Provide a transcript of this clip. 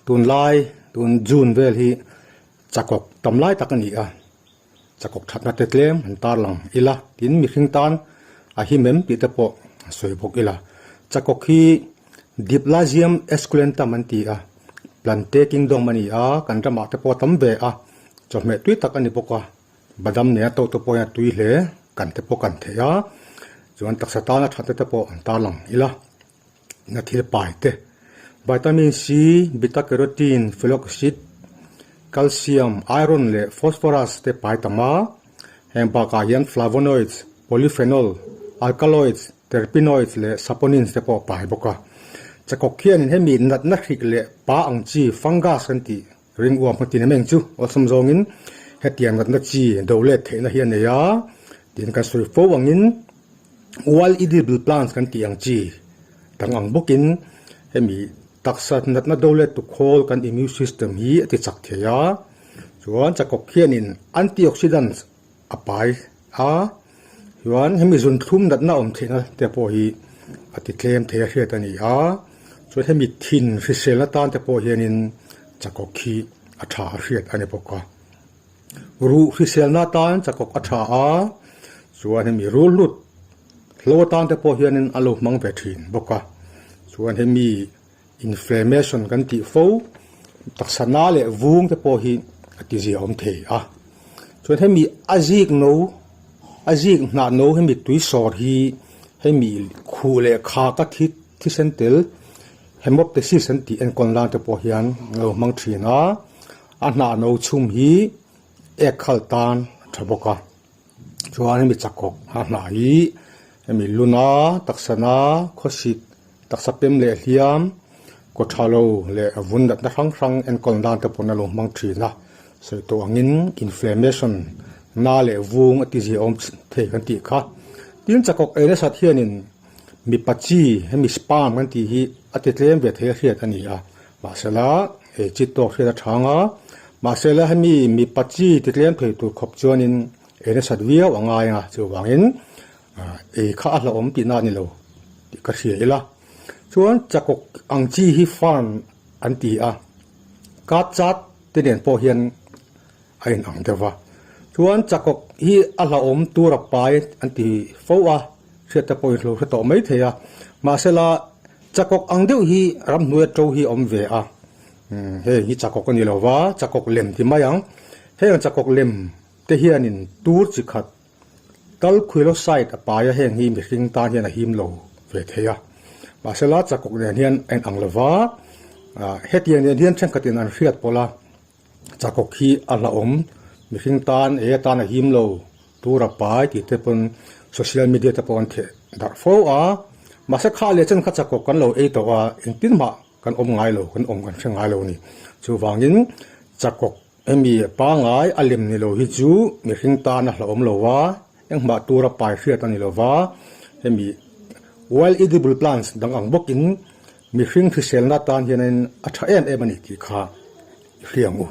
Tunlai tun June vel hi chakawk tam lai tak a ni a, chakawk thatna te tlem an tarlang ila tin mihring tan a him em tih te pawh a sawi bawk ila. Chakawk hi Diplazium esculentum an ti a, Plante kingdom a ni a, kan ramah te pawh a tam ve a, chawhmeh tui tak a ni bawk a. Badam nena to te pawhin a tui hle, kan te pawh kan theih a, chuan taksa tana that te pawh an tarlang ila, na thil pai te, Vitamin C, Beta Carotene, Folic Acid, Calcium, Iron leh Phosphorus te pai tam a, heng bakah hian Flavonoids, Polyphenol, Alkaloids, Terpenoids leh Saponins te pawh a pai bawk a. Chakawk hianin hemi natna hrik leh pa ang chi fungus kan tih Ring uam hmutin em eng chu awlsam zawngin hetiang natna chi do let theihna hi a nei a, tiin kan sawi fo angin wild edible plants kan tih ang chi dang ang bawkin hemi taksa natna do let tu khawl kan immune system hi a ti chak thei a, chuan chakawk hianin antioxidants a pai a, chuan hemi zunthlum natna awm theihna te pawh hi a ti tlem thei a hriat a ni a, chuan hemi thin hrisel atan te pawh hianin chakawk hi a tha a hriat a ni bawk a, ruh hriselna atan chakawk a tha a, chuan hemi rul hlut hlo atan te pawh hianin a lo hmang ve thin bawk a, chuan hemi inflammation kan tih fo taksa na leh vung te pawh hi a ti zia awm thei a chuan hemi a zik no a zik hnah no hemi tui sawr hi hemi khuh leh kha ka thi thisen tel hemoptysis an tih enkawl nan te pawh hian a lo hmang thin a a hnah no chhum hi ek khal tan a tha bawk a chuan hemi chakawk a hnah hi hemi luna taksana khawsik Taksa pem leh hliam, kaw tha lo leh vun natna hrang hrang enkawl nan te pawn a lo hmang thin a. Sawi tawh angin inflammation na leh vung a tizia awm thei kan tih kha. Tin chakawk ei nasat hianin mipa chi hemi sperm kan tih hi a ti tlem ve thei a hriat a ni a. Mahsela ei chi tawk hriat a thang a, mahsela hemi mipa chi ti tlem thei tur khawp chuanin ei nasat viau a ngai a, chuvangin Ei kha a hlauhawm tihna a ni lo tih ka hria ila. Chuan chakawk ang chi hi farm an ti a, kat chat te nen pawh hian a in ang deuh va. Chuan chakawk hi a hlauhawm tur a pai an ti fo a, hriat te pawh in hlo hre tawh mai thei a. Mahsela chakawk ang deuh hi ramhnuai a to hi a awm ve a, heng hi chakawk a ni lo va, chakawk lem ti mai ang. Heng chakawk lem te hianin tur chi khat Talquiloside a pai a, heng hi mihring tan hian a him lo ve thei a. Mahsela chakawk nen hian a inang lo va, hetiang nen hian thenkhatin an hriat pawlh a, chakawk hi a hlauhawm, mihring tan ei atan a him lo tur a pai tih te pawn social media te pawh an theh darh fo a. Mahse kha leh chen kha chakawk kan lo ei tawh a, engtin mah kan awm ngai lo, kan awm kan hre ngai lo a ni. Chuvangin chakawk Hemi pangai a lem ni lo hi chu mihring tan a hlauhawm lo va, engmah tura pai hriat a ni lo va, hemi wild edible plants dang ang bawkin mihring hriselna tan hianin a tha em em a ni tih kha i hria ang u.